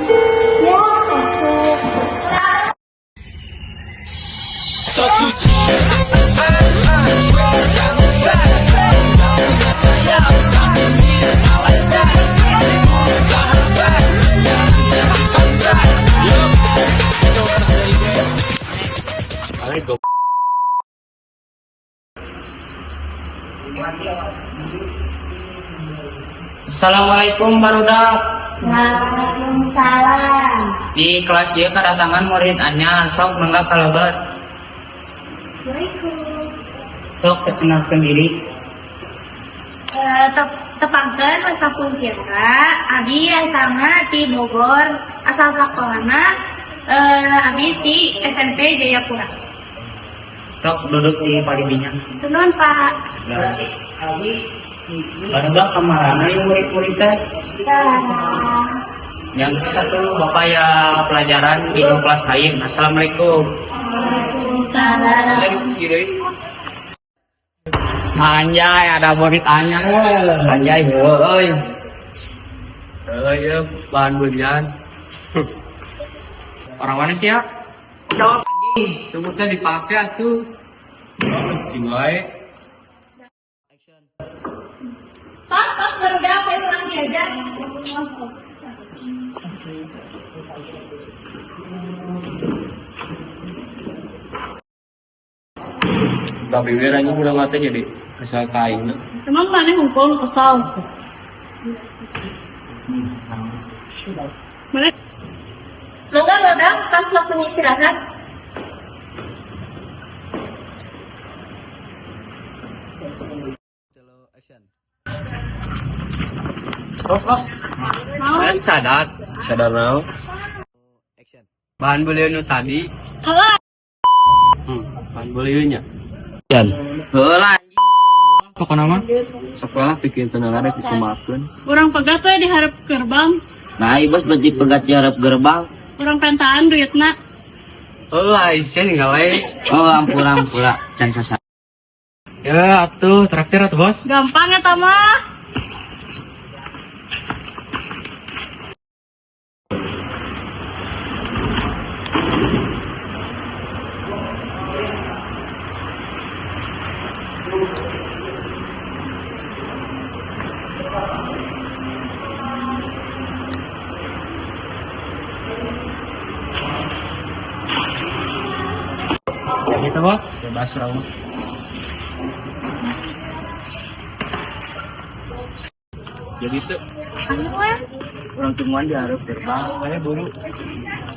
Ya, masuk. So suci. Assalamualaikum barudak. Waalaikumsalam. Di kelas ieu kedatangan murid anyar, sok mangga kalebet. Assalamualaikum. Sok perkenalkan diri. Eh, tepangkeun wasta kira abi asalna ti Bogor, asal sakolana abi ti SMP Jayapura. Sok duduk di palidinya. Nuhun, Pak. Barudak kamarana ieu murid-murid teh? Salam. Yang satu bapak ya pelajaran di kelas lain. Assalamualaikum. Waalaikumsalam. Anjay, ada murid anyar. Anjay, heueuy. Heueuy, ieu bahan belian. Orang mana sih ya? Jawab anjing. Sebutnya dipakai atuh. Cing wae. Tos, tos, barudak kayak kurang diajar. Tapi we anjing udah mati jadi kesal ka aing. Emang mana hukum kesal? Mana? Mangga barudak, tos waktunya istirahat. Bos, bos. Mau? Sadar. Sadar naon? Bahan belian nu tadi. Apa? Bahan belian nya. Jan. Heula anjing. Pokona mah sekolah bikin tenaga rek dikumakeun. Urang pegat we di hareup gerbang. Nah, bos berarti pegat di hareup gerbang. Urang pentaan duitna. Oh, Aisyah nggak. Oh, ampura ampura, can sasa. Ya, atuh traktir atuh, Bos. Gampang ya mah. Ya gitu, Bos. Bebas urang mah. Jadi tuh Ayo we. Urang tungguan di hareup gerbang, we buru.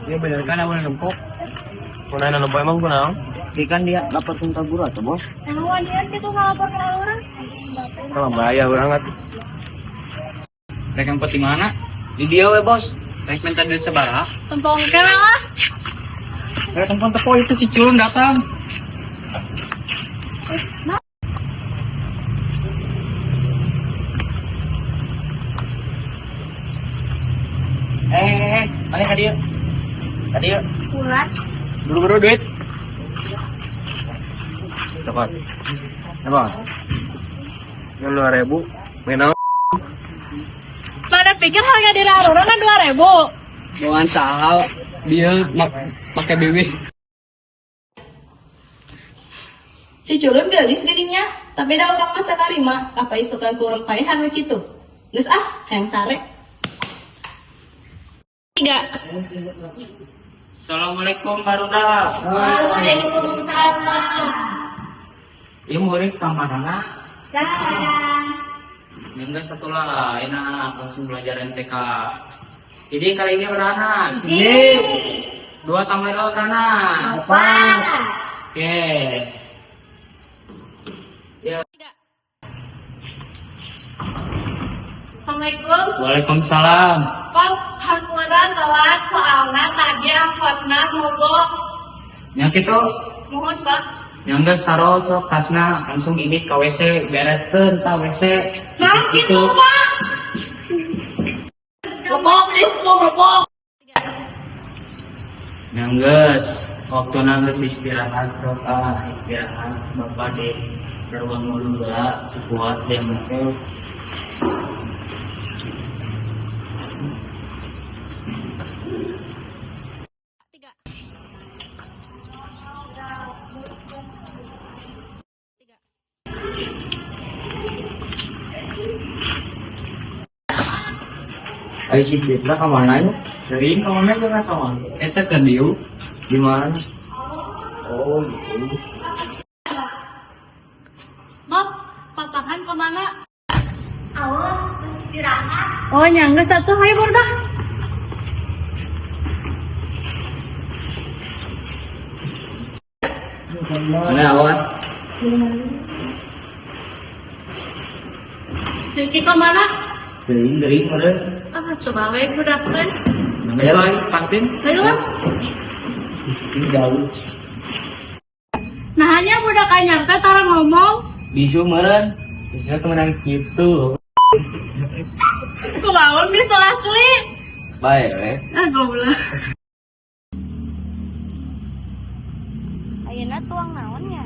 Dia bener kan awalnya nempok. Kunaon nempok emang kunaon? Tapi kan dia dapat minta guru atau bos? Emang wanian gitu ngalapor ke urang. Kalau bahaya urang atuh. Rek nempok di mana? Di dia we, Bos. Rek minta duit sabaraha? Tempong kewe lah. Rek tempon tepo itu si Culun datang. Eh, mana ka dieu? Ka dieu. Pulang. Buru-buru duit. Cepat. Apa? Yang 2000. Main Pada pikir harga diri urang kan 2000. Bukan sahal dia pakai BB. Si culun geulis geuning nya, tapi da urang mah teu narima, apa isukan ku urang paehan we kitu. Geus ah, hayang sare. Tiga. Assalamualaikum barudak. Waalaikumsalam. Ieu murid kamarana? Salam. Enggak satu lah, enak langsung belajar MTK. Jadi kali ini berana. Dua tambah dua berana. Empat. Oke. Ya. Assalamualaikum. Waalaikumsalam. Pak, hampura telat soalnya tadi angkotna mogok. Yang itu Mohon, Pak. yang geus taro sok tasna langsung ini ke WC bereskeun ta WC. Nah, gitu, Pak. Lepok, dihukum, lepok. Yang geus waktu geus istirahat sok ah istirahat bapak di ruang guru heula kuat deh mah. Ayo si Citra ka mana ya? Dari ka mana jeung ka mana? Eta keur dieu. Di mana? Oh, gitu. Bob, papahan ke mana? Awal, terus istirahat. Oh, nyangga satu, hayo bordah. Mana awan? Siki ke mana? Gering gering meureun. Ah, coba we budak teh. Ayo lah, kantin. Hayo lah. Ini jauh. Nah, hanya budak anyar teh tara ngomong. Bisu meureun. Biasanya temenan gitu. Kumaha bisa asli. Bae we. Ah, goblok. Ayeuna tuang naon nya?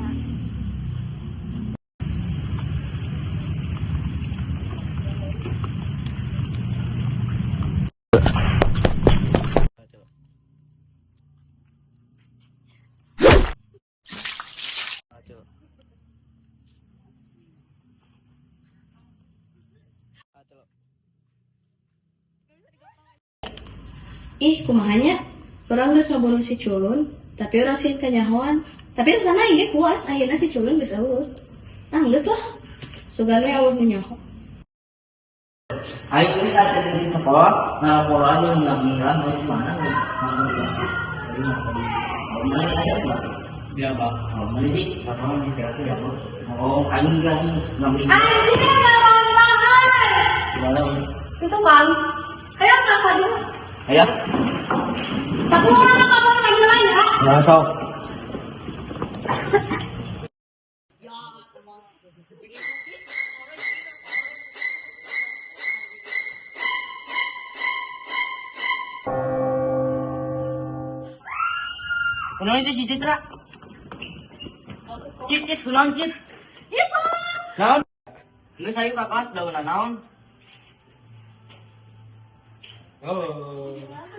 Ih, kumaha nya? Urang geus ngabunuh si Culun, tapi urang sieun kanyahoan. Tapi sana ieu puas, ayeuna si Culun geus euweuh. Ah, geus lah. Sugan we euweuh nu nyaho. Ayo ini saat kita di sekolah, nah pola aja ngilang-ngilang, dari mana? Mana ada nggak? Dia apa? Oh, mana sih? Sama di kelas ya, Oh, ayo enggak sih, nggak beli. Anjir, lawan. Gimana? Itu bang. Ayo ke dulu. Ayo, Tapi orang apa panggilan ya? jangan sok. Kunaon itu si Citra? Cit, Cit, kunaon Cit? Itu. Naon? Geus ayo ka kelas daun naon? Oh.